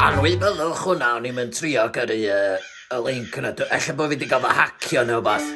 Anwybyddwch hwnna, o'n i'm yn trio gyrru uh, y link yna. Ella bod fi wedi cael fy hacio neu wbath.